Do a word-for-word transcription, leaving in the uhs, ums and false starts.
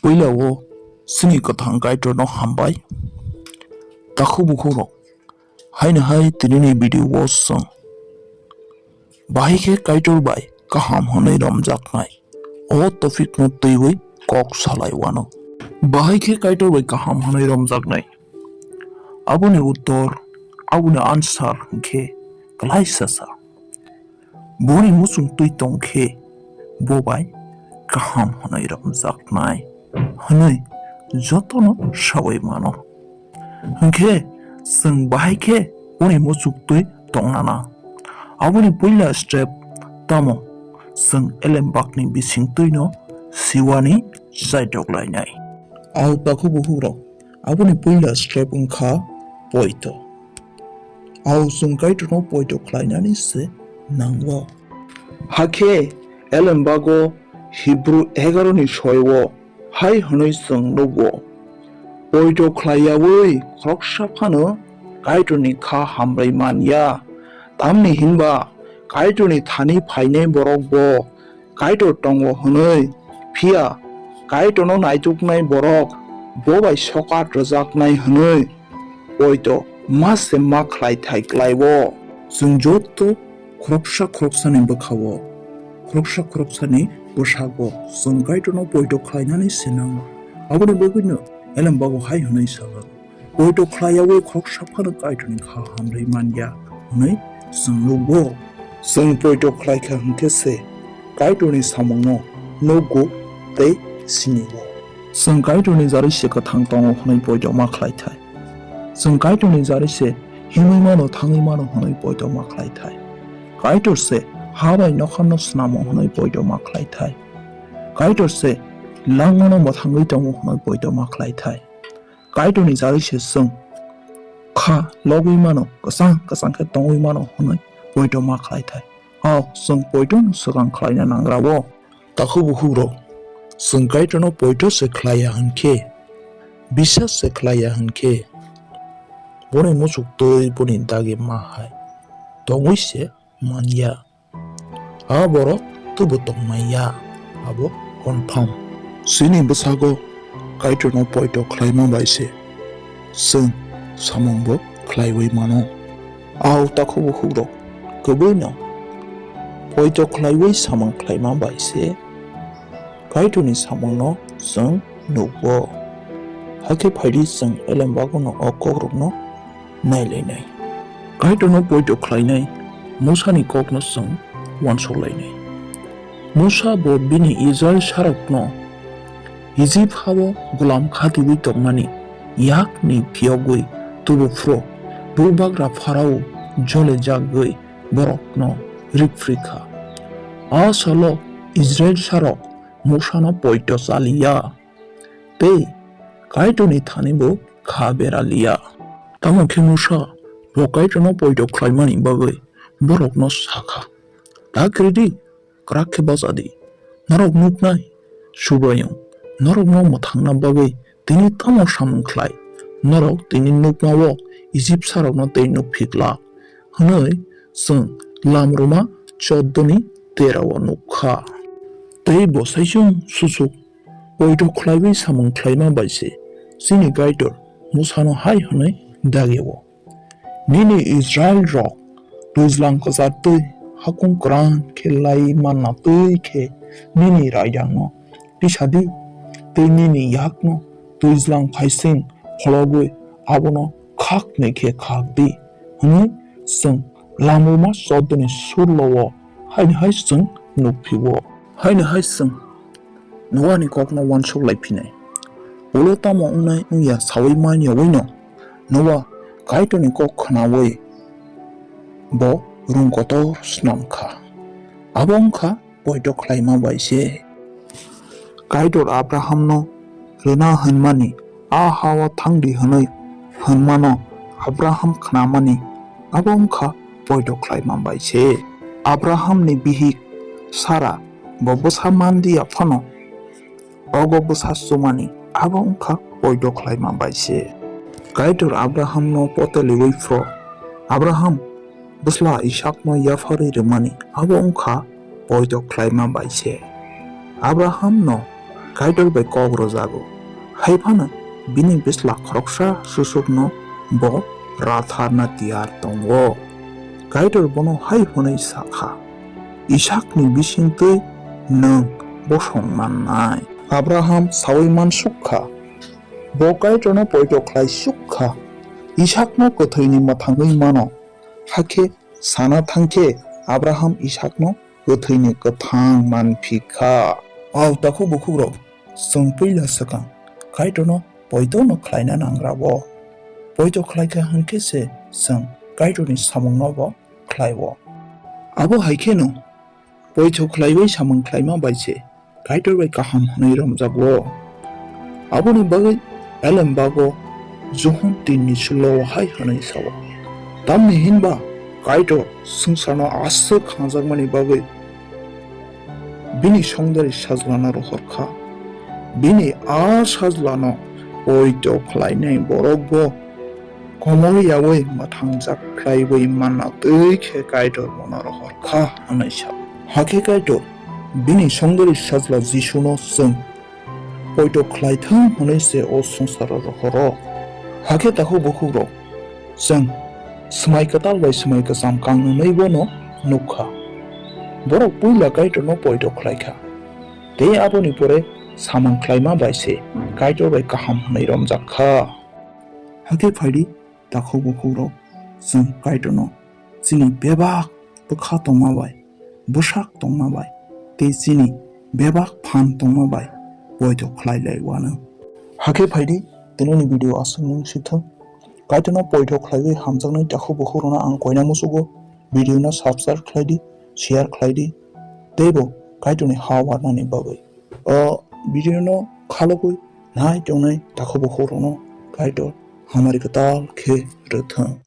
Puila o chini kwthang Kaitorno hambai. Takhuk bukhukrok, haino hai tinini video o chwng bahai khe Kaitor bai kaham hwnwi romjaknai o topic no twiwi kok salai wano. Bahai khe Kaitor bai kaham hwnwi romjaknai. Aboni uttor, aboni answer hwnkhe klaisa sa. Boni muchung twi tong khe bo bai kaham hwnwi romjaknai hwnwi jotono saui mano. Hwnkhe chwng bahai khe boni muchung twi tongnana. Aboni puila step tamo? Chwng elembakni bising twino siwani chaitok lainai. Au takhuk bukhukrok, aboni puila step wngkha poito. Au chwng Kaitorno poito khlainani se nango. Hakhe elembago Hibru egaroni soio hai hwnwi chwng nukgo, poito khlaiyaui khoroksa phano Kaitorni kha hamrwi man ya, tamni hinba Kaitorni thani phainai borok bo Kaitor tongo hwnwi, phiya Kaitorno naituknai borok bo bai sokat rwjaknai hwnwi poito ma se ma khlai thai klai-o. Chwng joto khoroksa khoroksani bwkha-o, khoroksa khoroksani bwsako chwng Kaitorno poito khlainani se nango. Aboni bagwino elembago hai hwnwi sa jago, poito khlaiyaui khoroksa phano Kaitorni kha hamrwi man ya hwnwi chwng nukgo. Chwng poito khlai kha hwnkhe se Kaitorni samungno nukgo tei sini-o. Chwng Kaitorni jari se kwthang tongo hwnwi poito ma khlai thai. Chwng Kaitorni jari se himwi mano, thangwi mano hwnwi poito ma khlai thai. Kaitor se ha bai nokharno snamo hwnwi poito ma khlai thai. Kaitor se langmano mwthangwi tongo hwnwi poito ma khlai thai. Kaitorni jari se chwng kha logwi mano, kwchang kwchang khe tongwi mano hwnwi poito ma khlai thai. O chwng poitono swkang khlaina nangra-o. Takhuk bukhukrok, chwng Kaitorno poito se khlaiya hwnkhe, bisas se khlaiya hwnkhe, boni muchuk twi boni dagi ma hai tongwi se man ya. A borok tubu tongmai ya, abo confirm. Chini bwsago Kaitorno poito khlaima bai se chwng samungbo khlaiwi mano. Au takhuk bukhukrok, kwbwino poito khlaiwi samung khlaima bai se Kaitorni samungno chwng nukgo. Hakhe phaidi chwng elembagono o kokrokno nailainai. Kaitorno poito khlainai Musani kokno chwng uansuk lainai. Musa bo bini Israilsarokno Ijip ha-o gulam khatiwi tongmani yakni phiyogwi tubu phuru bubagra Pharao jole jagwi borokno rikphri kha. A salo Israilsarok Musano poito cha liya tei Kaitorni thani bo kha bera liya. Tamo khe Musa bo Kaitorno poito khlaimani bagwi borokno sa kha, "Ta kiri di, kwrak khe bacha di. Norok nuknai Subraiyung norokno mwthangna bagwi tini tamo samung khlai? Norok tini nukma-o Ijipsarokno tei nukphi glak," hwnwi chwng Lamruma chordo ni tera-o nuk kha. Tei bo saichung susuk poito khlaiwi samung khlaima bai se chini Kaitor Musano hai hwnwi dagi-o, "Nini Israilrok twijlang kwchar twi hakung kwran khe lai manna twi khe nini raidangno tisa di, tei nini yakno twijlang phaising phologwi abono khaknwi khe khak di," hwnwi chwng Lamruma chordo ni sullo-o haini hai chwng nukphi-o. Haini hai chwng Noani kokno uansuk lai phinai. Ulo tamo wngnai wngya saui man yaui no Noa Kaitorni kok khnaui bo rung kotor snam kha. Abo wngkha poito khlaima bai se. Kaitor Abrahamno rwna hwnmani, "A ha-o thang di," hwnwi hwnmano Abraham khnamani, abo wngkha poito khlaima bai se. Abrahamni bihik Sara bo bwsa man di ya phano, ogo bwsa chumani, abo wngkha poito khlaima bai se. Kaitor Abrahamno poteliui phro, Abraham bwsla Isakno yapharwi rwmani, abo wngkha poito khlaima bai se. Abrahamno Kaitor bai kok rwjago, hai phano bini bwsla khoroksa susukno bo ratharna tiyar tongo. Kaitor bono hai hwnwi sa kha, "Isakni bisingtwi nwng bosong mannai." Abraham saui mansuk kha, bo Kaitorno poito khlai suk kha, Isakno kwthwini mwthangwi mano. Hakhe sana thang khe Abraham Isakno kwthwini kwthang man phi kha. O takhuk bukhukrok, chwng puila swkang Kaitorno poitono khlaina nangrabo. Poito khlai kha hwn khe se chwng Kaitorni samungno bo khlai-o. Abo hai kheno poito khlaiwi samung khlaima bai se Kaitor bai kaham hwnwi romjago. Aboni bagwi Elembago Johon tin ni sullo o hai hwnwi sao, "Tamni hinba Kaitor swngcharno aswk khanjakmani bagwi bini songdari sajlano rohor kha. Bini a sajlano poito khlainai borok bo komor yaui mwthangjak khlaiwi manna twi khe Kaitor bono rohor kha," hwnwi sa. Hakhe Kaitor bini songdari sajla Jisuno chwng poito khlai thung hwnwi se o swngcharo rohoro. Hakhe takhuk bukhukrok, chwng swmai kwtal bai swmai kwcham kangnwnwi bono nuk kha. Borok puila Kaitorno poito khlai kha, tei aboni pore samung khlaima bai se Kaitor bai kaham hwnwi romjak kha. Hakhe phaidi, takhuk bukhukrok, chwng Kaitorno chini bebak bwkha tongma bai, bwsak tongma bai, tei chini bebak phan tongma bai poito khlai lai uanw. Hakhe phaidi, tinini video aswk nung sithwng. Kaitorno poito khlaiwi hamjaknai takhuk bukhukrokno ang koina muchugo. Video no subscribe khlai di, share khlai di, tei bo Kaitorni ha warnani bagwi. O video no khalogwi nai tongnai takhuk bukhukrokno Kaitor hamari kwtal khe rwthwng.